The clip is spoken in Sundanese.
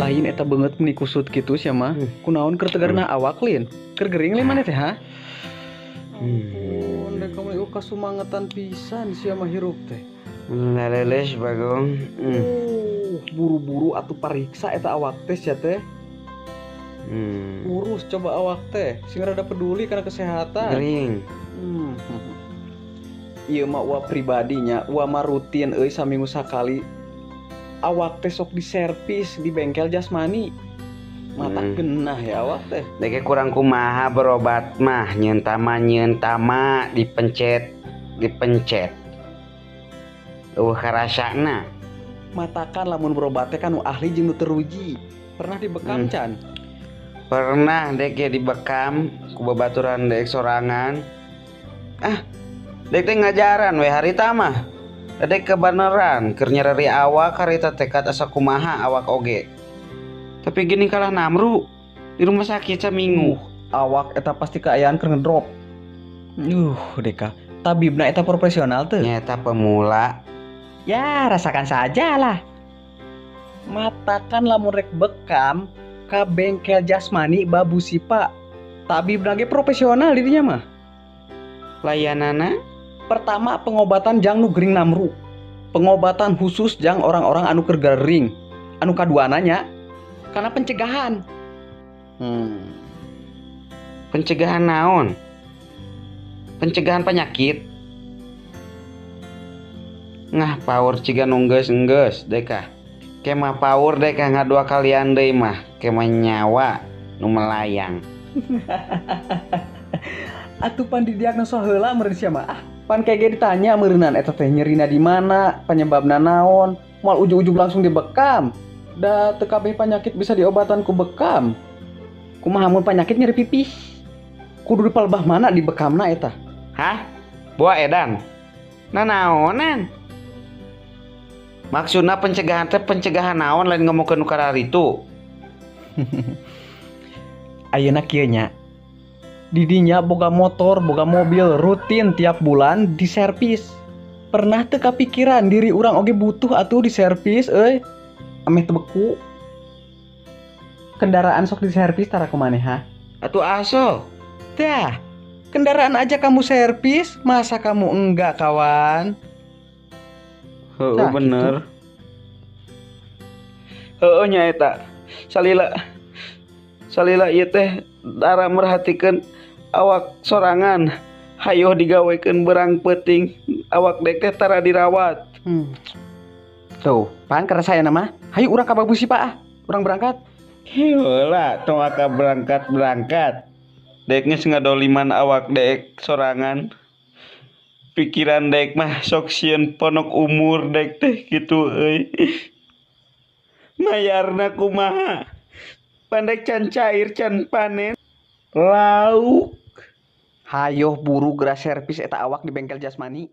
Lain eta beungeut meni kusut kitu sia mah. Kunaon, keur teu garenah awak lin? Keur gering lin maneh teh, ha? Ampun, dek kamu kasumangetan pisan sia mah hirup teh. Laleles, Bagong. Buru-buru atuh pariksa eta awak teh sia teh. Urus coba awak teh, sing rada peduli kana kesehatan. Gering. Ieu mah uwa pribadinya, uwa mah rutin euy, saminggu sakali. Awak teh sok diservis di bengkel jasmani. Mata genah ya awak teh. Dek kurang kumaha berobat mah, nyeun tama nyeun tama, dipencet dipencet. Euweuh karasana. Matakan lamun berobat teh kan nu ahli jeung nu teruji. Pernah dibekam can? Pernah dek ya dibekam ku babaturan dek sorangan. Ah, dek teh ngajaran we harita mah. Dek kebeneran keur nyereri awak harita tekad asa kumaha awak oge. Tapi gini kalah namru di rumah sakit saminggu. Awak eta pasti kaayaan keur ngedrop. Deka. Tabibna eta profesional teu? Nyata pemula. Ya, rasakan saja lah. Matakan lamun rek bekam ka bengkel jasmani Babu Sipa. Tabibna ge profesional dirinya mah. Layanana? Pertama, pengobatan jang nu gering namru. Pengobatan khusus jang orang-orang anu keur gering. Anu kaduana nya karena pencegahan. Pencegahan naon? Pencegahan penyakit. Ngah, paur ciga nu enggeus-enggeus deka. Kemah paur deka ngadua kalian deui mah, kemah nyawa nu melayang. Atuh pan didiagnosa heula meureun sia mah. Ah, pan kayak ditanya meureunan eta teh nyerina di mana, penyebabna naon, moal ujug-ujug langsung dibekam. Da teu kabeh penyakit bisa diobatan ku bekam. Kumaha mun penyakit nyeri pipis? Kudu dipalebah mana dibekamna eta? Hah? Boa edan. Nanaonan? Maksudna pencegahan teh pencegahan naon, lain ngomongkeun nu kararitu. Ayeuna kieu nya. Didinya boga motor, boga mobil, rutin tiap bulan diservis. Pernah teu kapikiran diri urang oge butuh atuh diservis euy? Ameh teu beku. Kendaraan sok diservis tara ku maneh, ha? Atuh aso. Dah, kendaraan aja kamu servis, masa kamu enggak, kawan? Heeh, Tah, bener. Heeh nya eta. Salila salila ieu teh tara merhatikeun awak sorangan. Hayoh digawekeun berang peuting, awak dek teh tara dirawat. Tuh, pan karena saya nama. Hayu urang ka Babu Sipa ah. Urang berangkat. Heula, tong aka berangkat-berangkat. Dek geus ngadoliman awak dek sorangan. Pikiran dek mah sok sieun ponok umur dek teh kitu euy. Mayarna kumaha? Pandek can cair can panen. Lauk. Hayoh buru geura servis eta awak di bengkel jasmani.